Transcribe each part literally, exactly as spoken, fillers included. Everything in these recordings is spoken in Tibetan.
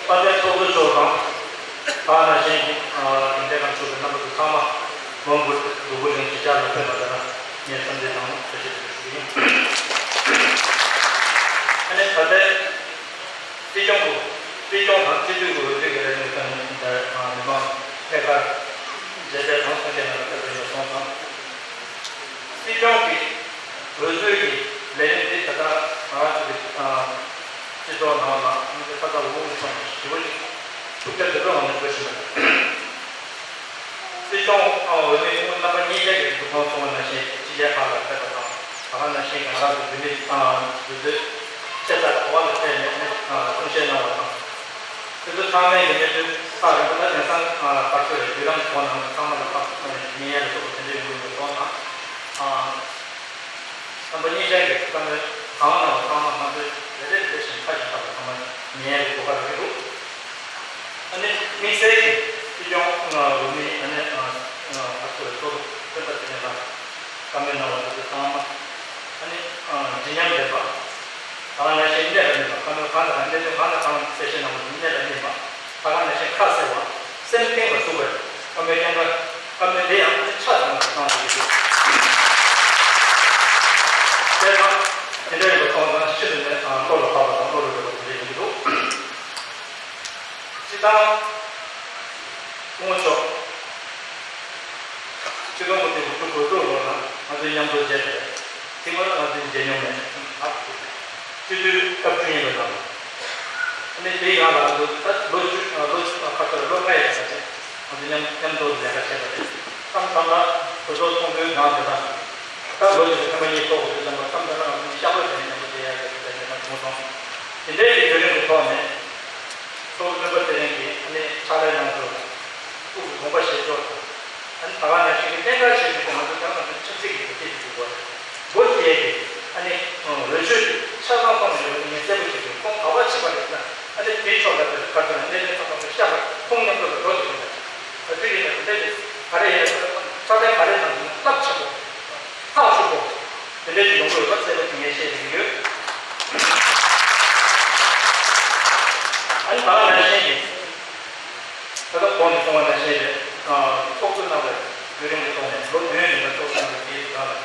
དཔལ་ལྡན་ཚོགས་གཙོ་མཆོག་དང་། ད་ནང་བཞིན་གྱི་དགོན་སྡེ་ཁག་ཚུགས་པའི་རྣམ་པ་ཚོ་ཚང་མ་མང་པོ་སྡུག་པོ་རིང་ཞིག་བཅར་ལ་ཕེབས་པ་དེ་ལ་ངས་འཚམས་འདྲི་དང་ཐུགས་རྗེ་ཆེ་ཞུ་གི་ཡིན། ཨ་ནི་ད་ལྟའི་སྲིད་སྐྱོང་གི་སྲིད་སྐྱོང་དང་སྤྱི་འཐུས་ཀྱི་འོས་བསྡུ་གི་ལས་རིམ་དང་འདི་མི་མང་ཐད་ཀར་མཇལ་འཕྲད་དང་གསུང་བཤད་གནང་བར་ཕེབས་པ་ཡིན་པ་སོང་ཙང་། སྲིད་སྐྱོང་གི་འོས་བསྡུ་གི་ལས་རིམ་དེ་ད་ལྟ་ང་རང་ཚོ་གི་སྤྱི་ཚོགས་ནང་ལ་མི་ཚོ་ཁ་ཚ་དགོས་གཏུགས་སོང་ནས་ཞེ་པོ་ཅིག་ཤུགས་ཆེ་དོད་པོའི་ངང་ནས་འགྲོ་བཞིན་པ་རེད། སྲིད་སྐྱོང་འོས་མི་སྐུ་ངོ་རྣམ་པ་གཉིས་ཀྱ་གི་འདུ་ཁང་སོང་བ་ནང་བཞིན་ཕྱི་རྒྱལ་ཁག་ལ་ཕེབས་པ་དང་ད་ག་ནང་བཞིན་གང་ལྟར་དུ་འོས་མི་འོས་བསྡུ་ཆེ་ས་ག་བ་ལ་ཕེབས་ནས་གསུང་བཤད་གནང་བ་དང་། དེ་ཚོ་ཚང་མས་ཀྱི་གནས་ཚུལ་ཁག་རིམ་པ་ལ་དེང་སང་ཨ་བར་དུ་བརྒྱུད་ལམ་གྱི་ཐོག་ནང་ཚང་མ་ལ་ཕར་ཚུར་ཉན་ཡ་ལ་སོགས་པ་དེ་འདྲའི་ཡོང་གི་ཡོད་པ་སོང་ཙང་། ཨ་རྣམ་པ་གཉིས་ཆ་གི་བསམ་བློའི་གང་གནང་བ་ཚང་མ་ང་ཚོས་རེ་རེ་རེ་རེ་བཞིན་མཐའ་གཅིག་ཏུ་ཚང་མ་ཉན་ཡ་གི་གོ་སྐབས་རག་གི་འདུག་ཨ་ནི་དམིགས་བསལ་གྱི་སྲིད་སྐྱོང་འོས་མི་ཨ་ནི་ཨ་ཨ་བར་དུ་ཚོགས་གཙོ་སྤེན་པ་ཚེ་རིང་ལགས། བཀའ་མོལ་གནང་བ་དེ་ཚོ་ཚང་མ་ཨ་ནི་ཨ་བརྗིད་ཉམས་ལྡན་པ། ད་ག་ནང་བཞིན་གནད་ལ་སྨིན་པ། བཀའ་མོལ་གང་དང་གང་གནད་དོན་གང་དང་གང་གསལ་བཤད་གནང་བ་གནད་ལ་སྨིན་པ། ད་ག་ནང་བཞིན་ཁ་གསལ་བ། སེམས་གཏིང་ལ་ཟུག་པའི་བཀའ་མོལ་སྙན་པ། བཀའ་མོལ་དེ་ཡང་ཨ་ནི་ཆ་ཚང་བ་གནང་བ་ཞིག་འདུག་བྱས་ཙང་དེ་འདྲ་ཡིན་པ་སོང་ཙང་ཤིན་ཏུ་ནས་བློ་ལ་བབས་པ་དང་བློ་ལ་འགྲོ་བ་དེ་འདྲ་ཡིན་གྱི་འདུག་སྤྱི་བཏང་སྐུ་ངོ་མཆོག་ཆིག་སྟོང་དགུ་བརྒྱ་དགུ་བཅུ་གོ་དྲུག་ལོ་ལ་ང་ཚོའི་མཉམ་དུ་མཇལ་ཏེ། དེ་སྔོན་ལ་ང་ཚོའི་མཇལ་མྱོང་མེད། སྤྱི་འཐུས་སྐབས་བཅུ་གཉིས་པའི་ནང་། ཨ་ནི་དེའི་སྒང་ལ་ང་ཚོ་ད་ལོ་བཅུ་ལོ་བཅུ་ཁ་ཤས་ལོ་ལྔ་ཡི་གྲས་ང་ཚོ་མཉམ་མཉམ་དུ་ལས་ཀ་བྱས་པ་རེད། མཚམས་མཚམས་ལ་གྲོས་ཚོགས་ཚོགས་འདུའི་ནང་དེ་དང་། ད་ལོ་གཅིག་ཐེངས་མ་གཉིས་ཐོག་གི་དུས་ཙམ་པ་མཚམས་དེ་ལ་ང་ཚོ་གཉིས་ཤག་པོ་བྱས་ནས་མཉམ་དུ་བསྡད་ཡག་གི་དུས་ཚོད་ཉི་མ་བྱུང་སོང་། དེ་འདྲའི་གི་བརྒྱུད་རིམ་གྱི་ཐོག་ནས་ཚོགས་གཙོ་སྤེན་པ་ཚེ་རིང་གིས་ཨ་ནི་ཕྱག་ལས་གནང་ཕྱོགས་དང་། སྐུ་གི་དགོངས་པ་བཞེས་ཕྱོགས་དང་། ཨ་ནི་ད་ག་ནང་བཞིན་གྱི་གནད་འགག་ཆེ་ཤོས་དེ་ང་ཚོ་ད་ང་ཚོ་ཆབ་སྲིད་ཀྱི་འགོ་ཁྲིད་ཀྱི་དགོས་པ་རེད། སྒོ་བརྒྱད་ཀྱི་ཨ་ནི་འོས་ཆོས་ཆ་ཚང་གཏོང་ཡོད་པ་ངས་གསལ་པོ་ཞིག་གིས་ཁོང་ག་པར་ཕྱིན་པ་རེད་ཟེར་ན། ཨ་ནི་དེའི་ཕྱོགས་ལ་དེར་ག་ཚོད་ན་གནད་དོན་ཚང་མ་དེ་ཤར་བར་ཁོང་མཉམ་དུ་ལ་འགྲོ་དགོས་པ་རེད། ད་དུས་ཡིན་ན་དེ་འདྲ་དེ་ག་རེ་ཡིན་ན་ཕྱག་ལས་ག་རེ་གནང་དགོས་ན་རླབས་ཆེན་པོ། ལྷག་ཆུ་པོ། དེ་འདྲའི་ཞིག་ཡོང་གི་ཡོད་པ་གསལ་པོ་དེ་ངས་བཤད་ཀྱི་ཡོད། ཨ་ནི་ད་ག་ནང་བཞིན་གྱི། ད་ལྟ་གོང་དུ་གསུངས་པ་ནང་བཞིན་རེད། ཚོགས་གཙོ་གནང་བའི་བརྒྱུད་རིམ་གྱི་ཐོག་ནས་ལོ་བདུན་རིང་ལ་ཚོགས་གཙོ་གནང་བའི་དེའི་ནང་ལ།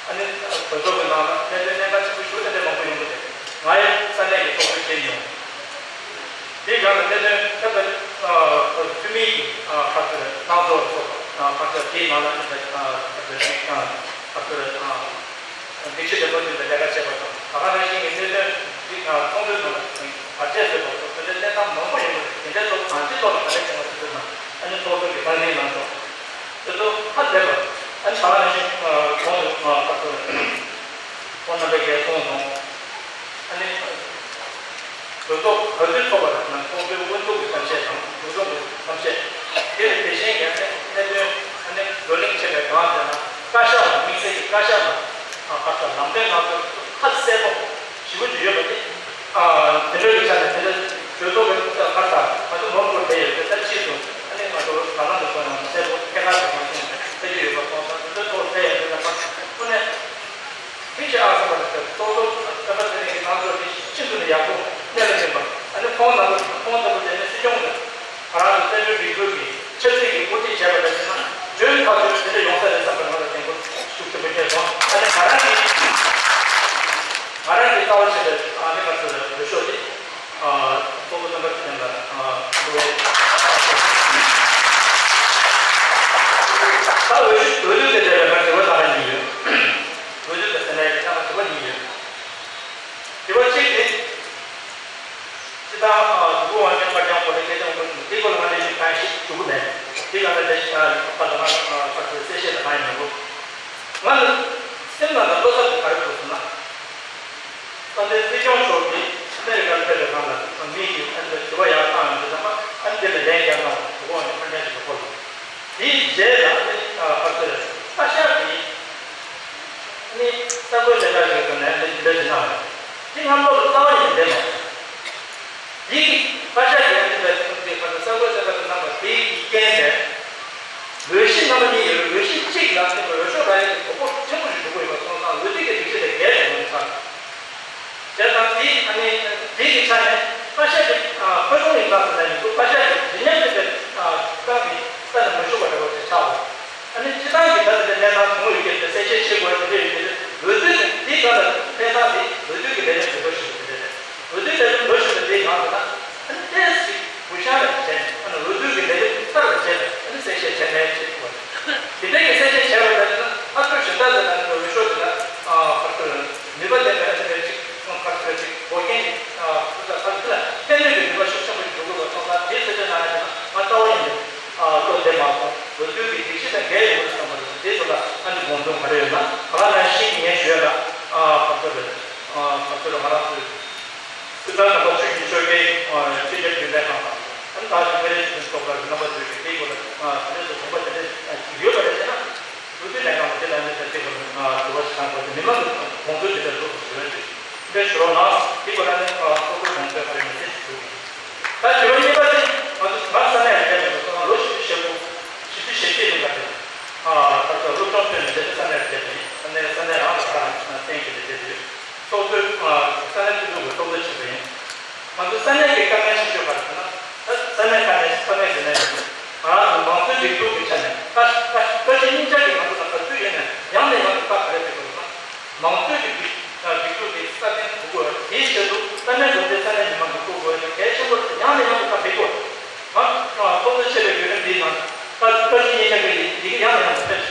ཨ་ནི་གྲོས་ཚོགས་ཀྱི་ནང་ལ་གནད་དོན་གནད་འགག་ཆེན་པོ་ཞིག་དེ་འདྲ་མང་པོ་ཡོང་གི་རེད། ང་ཡང་ས་གནས་ཀྱི་ཚོགས་གཙོ་བྱས་མྱོང་། དེའི་སྒང་ལ་གནད་དོན་ཁྱབ་པའི་འཐུས་མིའི་ཁ་ཚུར་གནང་ཕྱོགས་སོགས་ཁ་ཚུར་དེའི་ནང་ལ་ཁ་ཚུར་ཁ་ཚུར་འགྲེལ་བཤད་དང་པོ་དེ་ལ་ལས་ཀ་བྱས་པ་དང་། ད་ག་ནང་བཞིན་གྱི་གནད་དོན་འདི་ཚོགས་འདུའི་ནང་ལ་བར་ཆད་བཟོས་པ་སོགས་དེ་འདྲའི་གནས་སྟངས་མང་པོ་ཡོང་གི་རེད། དེ་འདྲའི་ཐོག་གང་ཅིའི་ཐོག་ལ་ག་རེ་བྱུང་བ་དེ་ཚོའི་ནང་ཨ་ནི་ཚོགས་གཙོ་གིས་བཀའ་འདྲི་གནང་ཕྱོགས་དེ་ཚོ་ཧ་ལས་པ། ཨ་ནི་ད་ག་ནང་བཞིན་གོང་དུ་ཁ་ཚུར་ཁོང་རྣམ་པས་ཀྱང་གསུངས་སོང་། ཨ་ནི། གྲོས་ཚོགས་ག་དུས་ཚོགས་པ་དང་ཚོགས་དཔོན་དབུ་འཛུགས་ཀྱི་གཏམ་བཤད་དང་འདུ་འཛོམས་ཀྱི་གཏམ་བཤད། དེ་ལས་དེ་བཞིན་ཡང་ནས་གནད་དོན་ཨ་ནི་བགྲོ་གླེང་བྱེད་པའི་སྒང་དེ་ལ་བཀའ་ཤག་ལ་དམིགས་བསལ་གྱི་བཀའ་ཤག་ལ་ཁ་ཚ་ལམ་སྟོན་གནང་ཚུལ་ཧ་གསལ་པོ་ཞེ་པོ་ཅིག་ཡོད་པ་དེ། དེ་འདྲ་ཡོད་ཆ་ནས་དེ་འདྲ་གྲོས་ཚོགས་ཀྱི་ཁ་ཚ་ང་ཚོ་ནོར་འཁྲུལ་དེ་ཡོད་པའི་ད་ཕྱིས་སུ་ཨ་ནི་ང་ཚོ་ད་ལམ་དུ་སོང་ཡང་གསལ་པོ་ཐད་ཀར་དུ་ཁ་ཚོན་ཟེར་གྱི་ཡོད་པ་སོང་ཙང་དེ་ཚོའི་ཐོག་ལ་ཡང་དེ་ལ་ཁ་ཚ་དངོས་གནས། མི་ཞིག་ཨ་ཟེར་བ་ནི་ཚོགས་གཙོ་སྤེན་པ་ཚེ་རིང་གི་གནང་ཕྱོགས་འདི་ཤིན་ཏུ་ནས་ཡག་པོ་གནད་ལ་སྨིན་པ། ཨ་ནི་ཁོང་ནང་ཁུལ་ཁོང་ལྟ་བུ་དེ་ནི་སྲིད་སྐྱོང་གིས་ང་རང་ཚོ་བཙན་བྱོལ་སྒྲིག་འཛུགས་ཀྱི་ཆབ་སྲིད་ཀྱི་དབུ་ཁྲིད་བྱས་པ་དེ་ཡིན་ན་འཇོན་ཐག་ཆོད་དེ་འདྲ་ཡོང་ས་རེད་བསམ་པ་ང་ལ་དྲན་པ་ཤུགས་ཆེན་པོ་སྐྱེས་སོང་། ཨ་ནི་ང་རང་གི་ང་རང་གི་ལྟ་བ་བྱས་པའི་ཨ་ནི་ང་ཚོ་ལ་འོས་ཤོག་དེ། ཨ་གཙོ་བོ་རྣམ་པ་ཅན་ལ་ཨ་འགྲོ་བའི་ད་འོས་ཤོག་འོས་བསྡུ་དེ་འདྲ་ལ་ང་དྲི་བ་བཏང་ཡ་གཉིས་ཡོད། འོས་བསྡུ་དང་ཟེར་ན་ཡང་ད་ང་དྲི་བ་གཉིས་ཡོད། དྲི་བ་གཅིག་དེ། སྤྱི་བཏང་ཨ་དུ་བུ་ཝང་ཅན་པར་ཀྱང་གོ་ལའི་སྐད་ཆ་འོང་གི་འདུག་དེའི་སྐོར་ལ་ང་ལས་ཞུ་གང་ཞིག་ཞུ་གི་མེད། དེ་ལ་ང་ལས་ཞུ་ཨ་པ་ལ་ང་ཨ་པར་ཚོའི་གསལ་བཤད་དང་གང་ཡང་མི་དགོས། ང་ལ་སེམས་ནང་ལ་བློ་འཚབ་དེ་ག་རེ་འདུག་ཟེར་ན། ད་ལྟའི་སྲིད་སྐྱོང་མཆོག་གིས་ཨ་མེ་རི་ཀར་ཕེབས་པའི་སྒང་ལ་མི་གིས་ཨ་ནི་དྲི་བ་ཡག་བཏང་ཡོང་དུས་ཙམ་པ་ཨ་ནི་དེ་ལ་ལན་རྒྱག་གནང་བ་དུ་བ་ནི་ཕན་ཚུན་ཞིག་ཏུ་གོ་ལ། དེའི་རྗེས་ལ་ཨ་ནི་ཨ་ཕར་ཚུར་བཀའ་ཤག་གིས་ཨ་ནི་གསར་འགོད་ལས་ཁང་ཞིག་ཏུ་ནས་ཨ་ནི་འདི་འདྲ་ཞིག་གནང་བ་རེད། དེ་ང་བློ་ལ་རྩ་བ་ཉིད་ནས་བསྡད་མ་སོང་། དེའི་བཀའ་ཤག་གིས་ཨ་ནི་བཀའ་ཤག་གིས་ཁ་སང་གསར་འགོད་ལས་ཁང་དུ་གནང་བ་དེའི་རྐྱེན་ནས། འོས་གཞི་རྣམ་པ་གཉིས་ཡོད་རེད། འོས་གཞི་གཅིག་ལ་ཐེབས་པའི་འོས་ཤོག་རག་ཡས་ཀྱི་གོ་སྐབས་ཆེན་པོ་ཞིག་འགྲོ་གི་ཡོད་པ་སོང་ཙང་འོས་བསྡུ་གི་སྒྲིག་གཞི་དེ་འགལ་བའི་ངོས་ནས་ཆགས་འདུག་བྱས་ཙང་དེ་ཨ་ནི། ལ་སོགས་ནས་ཡིན་འདུག་བཀའ་ཤག་གི་བརྗིད་ཉམས་ཅན་པའི་ཨ་ཏང་གི་ས་ནས་མི་ཤོར་བ་འདྲ་བོ་ཞིག་ཆགས་འདུག་ཨ་ནི་སྤྱི་བཏང་གི་ད་དེ་འདྲའི་གནས་སྟངས་བྱུང་ཡོད་ཀྱི་དེ་གསལ་བཤད་བྱེད་དགོས་དེ་འདྲ་ཡོད་ཀྱི་དེ་འོས་བསྡུ་དེ་དེའི་སྒང་ལ་གནས་སྟངས་དེ་འོས་བསྡུ་གི་ལས་རིམ་འགྲོ་བཞིན་པ་དེ་འདྲ་རེད། འོས་བསྡུ་ལས་རིམ་འགྲོ་བཞིན་པ་དེའི་སྒང་དུ་ན་ཨ་ནི་ཏོག་ཙམ་གུ་བཤངས་རེ་བྱས་ནས་ཨ་ནི་འོས་བསྡུ་གི་ལས་རིམ་ཚར་བ་བྱས་ནས་ཨ་ནི་གསལ་བཤད་བྱས་ནས་བྱེད་དགོས་རེད། དེ་འདྲའི་གི་གསལ་བཤད་བྱས་པ་ལ་ནི་ཨ་ཚོ་གཞན་དག་ལ་ནི་འོས་ཤོག་དེ་ལ་ཨ་ཕར་ཚུར་ནུས་པ་ལྡན་པའི་ཨ་ནི་རེ་ཅིག་ཁ་ཚུར་ཅིག་འགོག་རྐྱེན་ཨ་ཁུ་ཚ་ཁ་ཚུར་ལ་ཕན་ནུས་ཀྱི་ནུས་པ་ཤུགས་ཆེན་པོ་ཞིག་འགྲོ་གི་ཡོད་པ་མཐོང་ས་དེའི་ཚོད་ལྟ་གནང་ཡ་དེ་ན་ང་རྩ་བ་ཉིད་ནས་ཨ་བློ་བདེ་མ་སོང་། འོས་བསྡུ་གི་སྒྲིག་གཞི་དང་འགལ་ཡོང་གི་རེད་བསམ་པ་རེད། དེའི་ཐོག་ལ་ཨ་ནི་དགོངས་དོན་ག་རེ་ཡོད་ན་ག་ལ་ནང་བཞིན་ངས་ཞུས་ལ་ཨ་ཁ་ཚུར་ལ་ཨ་ཁ་ཚུར་ལ་ང་རང་ཚོའི་སྲིད་བློན་རྣམ་པ་ཆོས་ཀྱི་ཆོས་དགེ་སྤྱི་ཁྱབ་རྒྱུན་ལས་ཁང་དང་ཨ་ནི་ད་ཅིག་སྨན་རིན་ཞུ་མཁན་ཚོགས་པ་རྣམ་པ་ཚོས་ཀྱི་དེའི་སྐོར་ལ་དེ་འདྲ་ཚོ་དགོངས་པ་དེ་འདྲ་ཞིག་ཡོད་པ་རེད་ཟེར་ན། འོས་བསྡུ་ལས་ཁང་དེ་ལ་ནི་ད་ལྟའི་བར་དུ་དྲི་བ་ཞིག་བཏང་དགོས་ཏེ་མི་མང་གི་དགོངས་ཚུལ་དེ་ལྟར་འདུག་ཟེར་བ་ཞིག་འདྲ་ཞུ་རོགས་གནང་། དེའི་སྐོར་ལ་ནི་ཚོགས་གཙོས་དགོངས་ཚུལ་ག་རེ་མི་ཟེར་ཞུ་གི་ཡིན། ད་དྲི་བ་གཉིས་པ་དེ་ང་ཚོ་ང་ས་གནས་ལ་བསྡད་པའི་ལོ་ལོ་བཞི་བཅུ་ཞེ་དགུ་བཞི་བཅུ་ཞེ་བརྒྱད་ཡིན་པ་དེ་ད་ལྟ་སློབ་སྦྱོང་ཐོན་ནས་བསྡད་ས་གནས་ལ་བསྡད་པ་ཡིན། ས་གནས་ས་གནས་རང་ལ་ཁ་གཏན་འཁེལ་ནས་བསྡད་ཡོད། ཚོགས་གཙོས་ས་གནས་སྲིད་གཞུང་གི་ཚོགས་གཙོ་བྱས་པ་ཡིན། ང་ཚོ་ས་གནས་ཀྱི་དཀའ་ངལ་ཆེ་ཤོས་ག་རེ་ཟེར་ན། ད་ས་གནས་དཀའ་ངལ་ས་གནས་ཟེར་ན་ཡིན། ང་རང་ཚོ་མང་གཙོའི་སྒྲིག་འཛུགས་ཀྱི་ཆ་ནས་བཀའ་བཀའ་བཀའ་སྤྱི་གཉིས་ཆར་གྱི་ང་ཚོ་ལ་ག་ཚོད་ཡོད་ནས་ཡང་ནས་ཡང་དུ་བཀའ་ག་རེ་ཕེབས་དགོས་ན། མང་གཙོའི་གི་སྒྲིག་སྒྲིག་འཛུགས་ཀྱི་སྲ་བརྟན་དགོས་དགོས། དེའི་ཆེད་དུ་ས་གནས་འགོ་འཛིན་ས་གནས་མི་མང་གིས་བསྐོ་དགོས་དེ་གལ་ཆེན་པོ་རེད། ཡང་ནས་ཡང་དུ་བཀའ་ཕེབས་དགོས། ང་ཚོགས་གཙོ་བྱས་པའི་བརྒྱུད་རིམ་འདིའི་ནང་བཀའ་བཀའ་སྤྱི་གཉིས་ཆར་གྱི་ཡི་གེ་ཡང་ནས་ཡང་དུ་ཕེབས།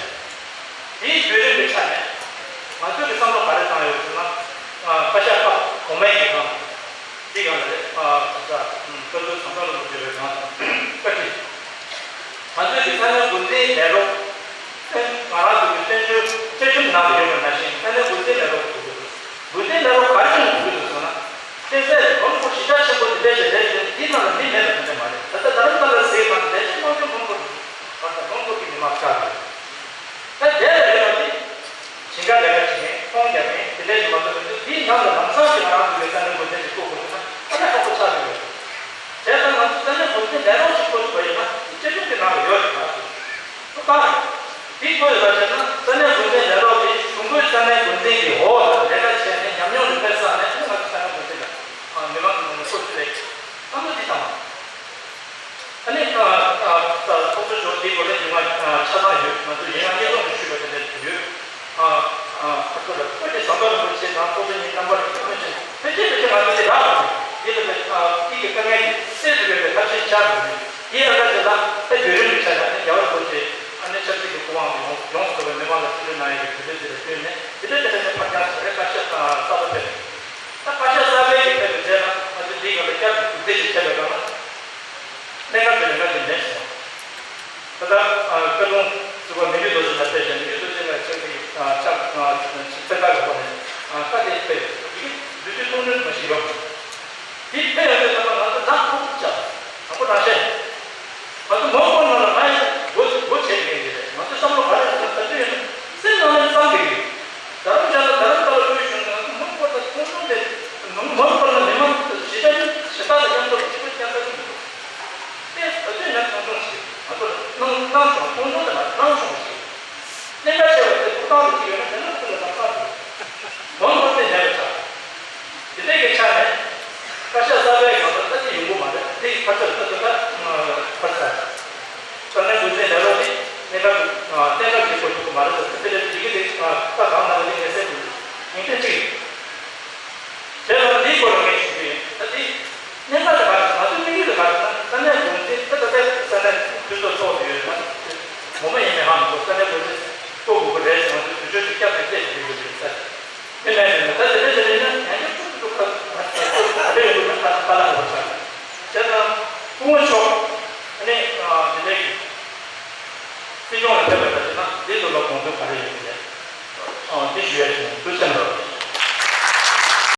དེའི་བརྒྱུད་རིམ་གྱི་ཆ་ནས་ང་ཚོས་ཀྱི་བསམ་བློ་ག་རེ་བཏང་ཡོད་ཟེར་ན། བཀའ་ཤག་ཁག་གོང་མའི་གི་སྒང་དེའི་སྒང་ལ་རེད། ཨ་ཁ་ས་བཀའ་ཟུར་ཟམ་གདོང་རིན་པོ་ཆེ་བའི་སྒང་དང་བཀའ་ཁྲི། ང་ཚོས་ཀྱི་ས་གནས་འགོ་འཛིན་ལས་རོགས་ང་རང་ཚོ་གི་བཙན་བྱོལ་བཙན་བྱོལ་ནང་ལ་ཡོད་པ་ནང་བཞིན་ས་གནས་འགོ་འཛིན་ལས་རོགས་ཀྱི་འགོ་འཛིན་ལས་རོགས་ག་རེ་བྱུང་འགོ་འཛིན་སོང་ན། བཙན་བྱོལ་ལམ་ཁོ་གཞི་རྒྱ་ཆེན་པོ་དེ་འདྲ་ཞིག་རེད་ཅེས་དེའི་ནང་ལ་མི་མེད་པ་དེ་འདྲ་མ་རེད། ད་ལྟ་རྡ་རམ་ས་ལ་ཟེར་བ་དང་ལས་བྱེད་དམངས་ཁྲོད་མང་པོ་རེད། བར་དང་མང་པོ་གི་མི་མང་ཆགས་རེད། ད་དེ་ལ་ཡོད་པ་དེ། ཞིང་ཁ་ལས་ཀ་བྱེད་མཁན་ཚོང་རྒྱག་མཁན་དེ་འདྲ་ཞིག་མ་གཏོགས་མི་འདུག་དེའི་ནང་ལ་ལམ་སང་ཞིག་ང་རང་ཚོའི་ས་གནས་འགོ་འཛིན་ཞིག་བསྐོ་དགོས་ན་ཨ་ནི་ཁག་པོ་ཆགས་ཀྱི་ཡོད། བྱས་ཙང་ང་ཚོ་ས་གནས་འགོ་འཛིན་ལས་རོགས་ཤིག་བསྐོ་ཐུབ་པ་ཡིན་ན་དེ་སྤྱི་ཚོགས་ཀྱི་ནང་ལ་ཡོད་རེད་ང་ཚོ། ཁོ་ལྟར། དེ་ཁོ་ཡོད་པ་བྱས་ན་ས་གནས་འགོ་འཛིན་ལས་རོགས་དེ་གཞུང་གི་ས་གནས་འགོ་འཛིན་གྱི་འོག་ལ་ལས་ཀ་བྱས་ནས་ཉམས་མྱོང་རིམ་པས་བསགས་ནས་ཨ་ནི་ང་ཚོ་ས་གནས་འགོ་འཛིན་ལ་མི་མང་གི་ངོ་ནས་བསྐོ་ཐུབ་པའི་བསམ་བློ་དེ་བཏང་བ། ཨ་ནི་ཨ་ཨ་ཚོགས་གཙོ་མཆོག་དེའི་སྐོར་ལ་ཡིན་ང་ཆ་ཚང་ཡོད། ང་ཚོ་ཡིན་ང་སྙན་སེང་དུ་ཞུས་པ་དེ་འདྲ་ཞིག་ཡོད། ཨ་ཨ་ཁ་ཐོག་ལ་བོད་ཀྱི་ཟམ་པ་རིན་པོ་ཆེ་དང་ཚོགས་གཙོ་གཉིས་རྣམ་པར་ཐུགས་མོས་ཆེན་ཕལ་ཆེར་ཕལ་ཆེར་ང་ཚོ་དེ་རག་དགོས་ཡིན། དེ་ལ་ཨ་དེ་གི་དཀའ་ངལ་དེ་སེལ་ཐུབ་ཡོད་པའི་ཐབས་ཤེས་བྱ་དགོས་ཡིན། དེའི་ཨ་ཁ་ཆེ་ལ་ཨ་བརྒྱུད་རིམ་གྱི་ཆ་ནས་ཨ་ནི་རྒྱལ་བ་རིན་པོ་ཆེ་ཨ་ནི་ཆབ་སྲིད་ཀྱི་སྐུ་དབང་དུ་ཡོངས་ཡོངས་སུ་རྫོགས་པའི་མི་མང་ལ་ཕྱི་དྲིལ་གནང་ཡོད་པའི་དུས་ཚོད་དེ་ལ་བསྟུན་ནས་དེ་འདྲ་དེ་འདྲ་ནས་ཕར་འགྱངས་བྱས་བཀའ་ཤག་གསར་པ་ཕེབས། ད་བཀའ་ཤག་གསར་པའི་གི་ཕེབས་པའི་རྗེས་ལ་ང་ཚོས་འདིའི་སྒང་ལ་བསྐྱར་དུ་གྲུབ་འབྲས་ཤིག་ཐེབས་པའི་སྒང་ལ། གནད་འགག་གི་ལས་འགན་དེ་ལེན་སོང་། ད་ལྟ་བཀའ་ལུང་ཟུར་པ་མི་རྒྱུད་རྡོ་རྗེ་ལ་ཕེབས་ཤིང་མི་རྒྱུད་རྡོ་རྗེ་ལ་ཕྱག་གི་ཕྱག་ཕྱག་ཕྱག་ཚེ་དཀར་གྱི་སྒོ་ནས་བཀའ་དེ་ཕེབས་ཡོད། ཡི་གེ་འབྲི་དུས་ཐུང་ཐུང་མ་ཞིག་ཡོད། དེ་ཕེབས་ཡོང་དུས་ཙམ་པ་ང་ཚོ་ནག་ཁུག་ཁུག་བྱས། དང་པོ་རང་བཤད། ང་ཚོ་མོན་གྷོ་ནང་ལ་ང་ཡི་སྒོ་སྒོ་ཕྱེ་མཁན་ཞིག་རེད། ང་ཚོའི་བསམ་བློ་ག་རེ་རེད་ཟེར་ན་ད་དུས་ཡིན་ན་སེམས་ནང་ལ་བསམ་གི་རེད། རྡ་རམ་ས་ལ་རྡ་རམ་ས་ལ་དངོས་བྱུང་ནས་ང་ཚོ་མོན་གྷོ་དང་ཐུང་ཐུང་དེ་མོན་གྷོ་ནང་ལ་མི་མང་གཞིས་ཆགས་གཞིས་ཆགས་དང་མཉམ་དུ་གཅིག་པ་རྐྱང་རྐྱང་གི་འདུག་དེ་ད་དུས་ཡིན་ན་ཐུང་ཐུང་ཞིག་ང་ཚོ་ལ་སྣང་སྣང་བྱུང་། ཐུང་ཐུང་དེ་མ་སྣང་བྱུང་ཞིག་གནད་འགག་ཆེ་བ་དེ་ཐུགས་དམ་དུ་བྱས་ཡོད་ན་དེ་ནི་ཁོ་ལ་ལམ་སང་འགྲོ། མང་པོ་དེ་ལས་པ་ཆགས། དེ་འདྲའི་གི་ཆ་ནས་བཀའ་ཤག་གསར་པའི་ནང་དུ་ལྟ་ཅི་ཡོང་གི་མ་རེད། དེ་ཡི་ཕར་ཚུར་ལྟ་ཚུལ་ལ་ཕར་ཚུར། ས་གནས་འགོ་འཛིན་ལས་རོགས་དེ་གནད་འགག་གི་གནད་འགག་ཅིག་གོ་ཐུབ་ཀྱི་མ་རེད་ཟེར་དེ་འདྲའི་ཡི་གེ་དེ་ད་གང་ན་ལ་དེ་ངས་གསལ་པོ་ཡིན་གཏན་གཅིག་རེད། དེ་ལ་དེའི་སྐོར་ལ་ངས་ཞུ་གི་ཡིན། ད་དེ་གནད་འགག་དེ་ག་རེ་ང་ཚོའི་དམིགས་ཡུལ་དེ་ག་རེ་ན་ས་གནས་འགོ་འཛིན་ད་ལྟ་ས་གནས་འཐུས་ཚོགས་ཚོགས་ཀྱི་ཡོད་ན་ངོ་མ་ཡིན་མིན་ཧ་མི་གོ་ས་གནས་འགོ་འཛིན་བསྐོ་དགོས་ཀྱི་རེད་ཟེར་ང་ཚོའི་དུས་ཚོད་དེ་བསྐྱར་དུ་བསྐྱེད་བྱེད་དགོས་ཀྱི་རེད་ས། མི་མེད་མེད་ན་ད་དེ་འདྲ་ཞིག་ཡིན་ན་ཡང་བསྐྱར་ཐུག་ཐུག་ཐུག་ཐུག་ཐུག་ཐུག་ཐུག་ཐུག་ཐུག་ཐུག་ཐུག་ཐུག་ཐུག་ཐུག་ཐུག་ཐུག་ཐུག་བྱས་ཙང་སྐུ་ངོ་མཆོག་ཨ་ནི་དེ་འདྲའི་སྲིད་སྐྱོང་ལ་ཕེབས་པ་ད་བྱས་ན་འདི་ཚོ་ལ་དགོངས་དོན་ག་རེ་ཡོད་མེད་དེ་ཞུ་ཡ་ཞིག་ཐུགས་སེམས་ལ་